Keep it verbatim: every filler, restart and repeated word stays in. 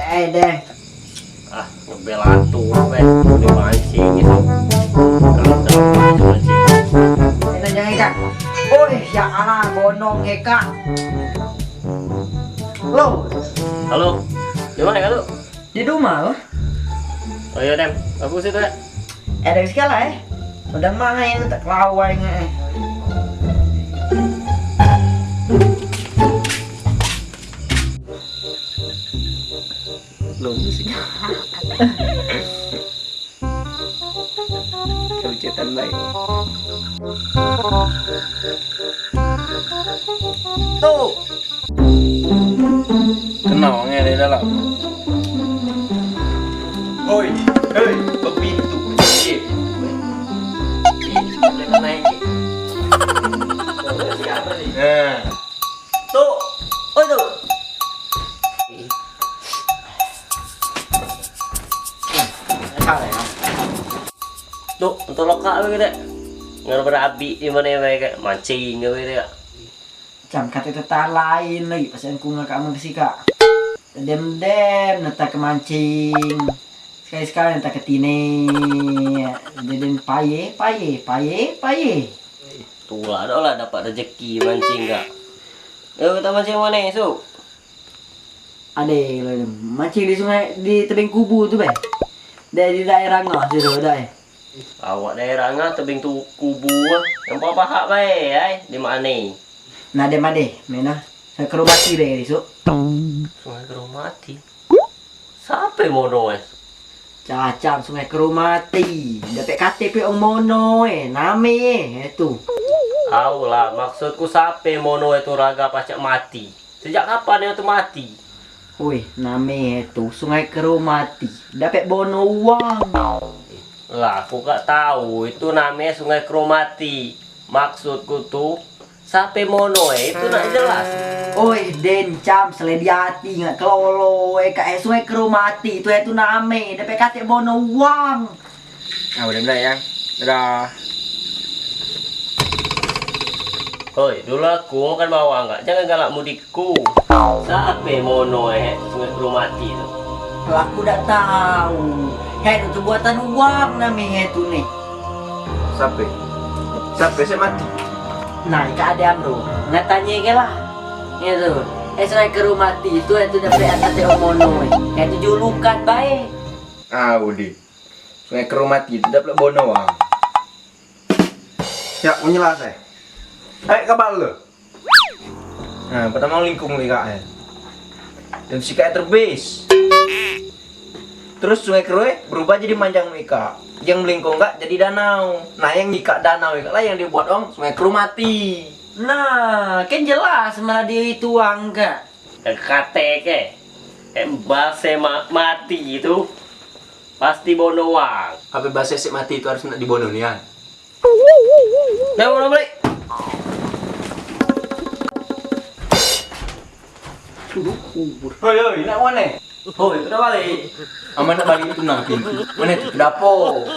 Eh, deh. Ah, ngebel atu, weh. Udah mancing itu. Kalau dalam mancing, mancing. Ini nanya, Kak. Oi, ya Allah, bonong, Kak. Lo. Halo. Di mana, Kak, lu? Di rumah, lo. Oh iya, Dem. Aku situ, ya. Ada segala, eh. Udah main, tak kelawai, eh. Belum sih. Kalau cetan baik. Tuh. Kenal nge di dalam. Hoi, hei, bepintu. Nah. Tuh. Oi, tuh. Tuh, untuk lokak apa gitu? Ngar berabi di mana ya, kayak mancing apa gitu ya? Cam kate tetan lain lagi, pas aku ngakak sama ke sikak. Dem-dem, neta ke mancing. Sekali-sekali neta ke tine. Jadi paye, paye, paye, paye. Tulah, dak lah dapat rezeki mancing kak. Yo, kita mancing mana esok? Ade, mancing di sungai, di tebing kubu tu, be. Dari daerah ngah situ, dah, eh. Awak daerah ngah, tebing tu kubu, ah. Yang pahak bae, ai, di mane? Nah, dem ade, mena. Sungai Kerumati be, esok. Sungai Kerumati? Sape mono, eh? Cacam Sungai Kerumati. Dapek kate pe ong mono, eh. Name, eh, tu. Au lah, maksudku sape mono itu raga pacak mati. Sejak kapan dia tu mati? Wih, name tu Sungai Kerumati. Dapek bono uang. Lah, aku gak tahu itu name Sungai Kerumati. Maksudku tu, sape mono e, itu nak jelas. Oi, den cam seledi ati ngak kelolo e, kak e Sungai Kerumati tu, e tu name, dapek kate bono uang. Nah, udah mulai ya. Dadah. Hoi, dulu aku makan bawang kak, jangan galak mudiku. Sape mono e Sungai Kerumati tu? Lah aku dak tahu. He tu buatan uang name he tu ni. Sape? Sape sek mati? Nah, ikak ade amro. Ngatanye ke lah. He tu. E Sungai Kerumati tu, e tu dapek kate bono e. E tu julukan bae. Ah, udah. Sungai Kerumati tu dapek bono wang. Ya, menyelas eh. Ayo kabal lu. Nah, pertama lingkung ikak eh. Dan sikak terbis. Terus Sungai Kerue berubah jadi manjang ikak. Yang melingkung kak jadi danau. Nah, yang ikak danau ikak lah yang dibuat wong Sungai Kerumati. Nah, kan jelas malah dia itu wang kak. Kate ke, embase ma- mati itu pasti bono wang. Ape base sek mati itu harus nak dibono nian? Dah, bono balik. Hoi, hoi, nak mane? Hoi, udah balik. Aman nak balik itu nah pintu. Mane tu ke dapur?